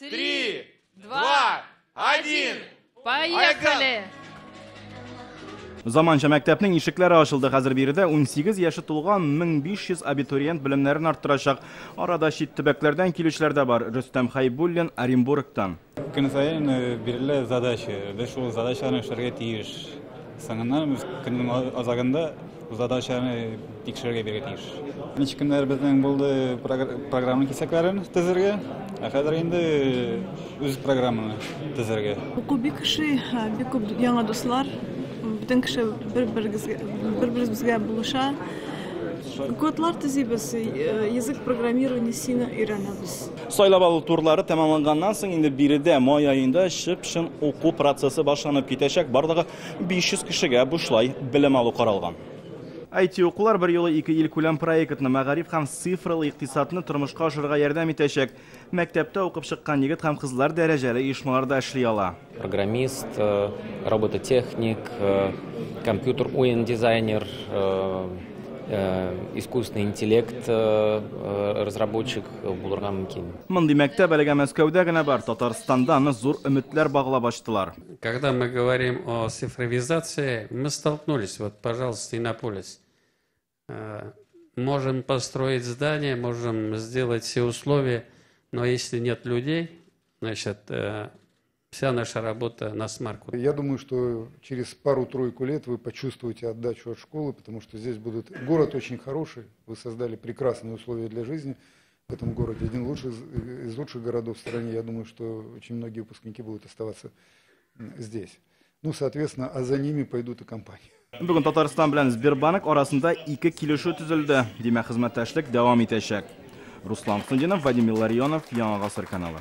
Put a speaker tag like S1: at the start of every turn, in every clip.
S1: 3, 2, 1.
S2: Поехали!
S3: Заманча мәктәпнең ишекләре ачылды. Хәзер биредә 18 яше тулган 1500 абитуриент белемнәрен арттырачак. Арада чит төбәкләрдән килүчеләр дә бар. Рөстәм Хәйбуллин Оренбургтан.
S4: Көн саен бирелә задача. Без шул задачаны эшләргә тиеш. Соңыннан без көннең азагында задачаны тикшерергә бирергә тиеш. Ничә көннәр безнең булды программа кисәкләрен төзергә, ә хәзер инде үз программаны төзергә.
S5: Уку бик ошый, бик күп яңа дуслар, бөтен кеше бер-беребезгә булыша. Кодлар төзибез, язык программирования сины өйрәнәбез.
S3: Сайлап алу турлары тәмамланганнан соң инде биредә май аенда чып-чын уку процессы башланып китәчәк. Барлыгы 500 кешегә бушлай белем алу каралган. IT укулар бер юлы 2 ил күләм проектны мәгариф һәм цифрлы икътисадны тормышка ашырырга ярдәм итәчәк. Мәктәптә укып чыккан егет һәм кызлар дәрәҗәле оешмаларда эшли ала.
S6: Программист, робототехник, компьютер уен дизайнер, искусственный интеллект разработчик булырга мөмкин.
S3: Мондый мәктәп әлегә Мәскәүдә генә бар. Татарстанда аны зур өметләр баглап ачтылар.
S7: Когда мы говорим о цифровизации, мы столкнулись, вот, пожалуйста, Иннополис. Можем построить здание, можем сделать все условия, но если нет людей, значит, вся наша работа на смарку.
S8: Я думаю, что через пару-тройку лет вы почувствуете отдачу от школы, потому что здесь будут... Город очень хороший, вы создали прекрасные условия для жизни в этом городе. Один из лучших городов в стране. Я думаю, что очень многие выпускники будут оставаться здесь. Ну, соответственно, а за ними пойдут и компании.
S3: Бүген Татарстан белән Сбербанк арасында 2 килешү төзелде. Димәк, хезмәттәшлек дәвам итәчәк. Руслан Хуснутдинов, Вадим Илларионов, Яңа Гасыр каналы.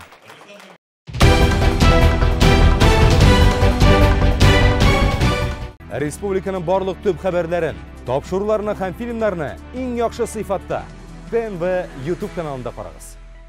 S9: Республиканың барлык төп хәбәрләрен, тапшыруларны һәм фильмнарны иң яхшы сыйфатта ТНВ YouTube каналында карагыз.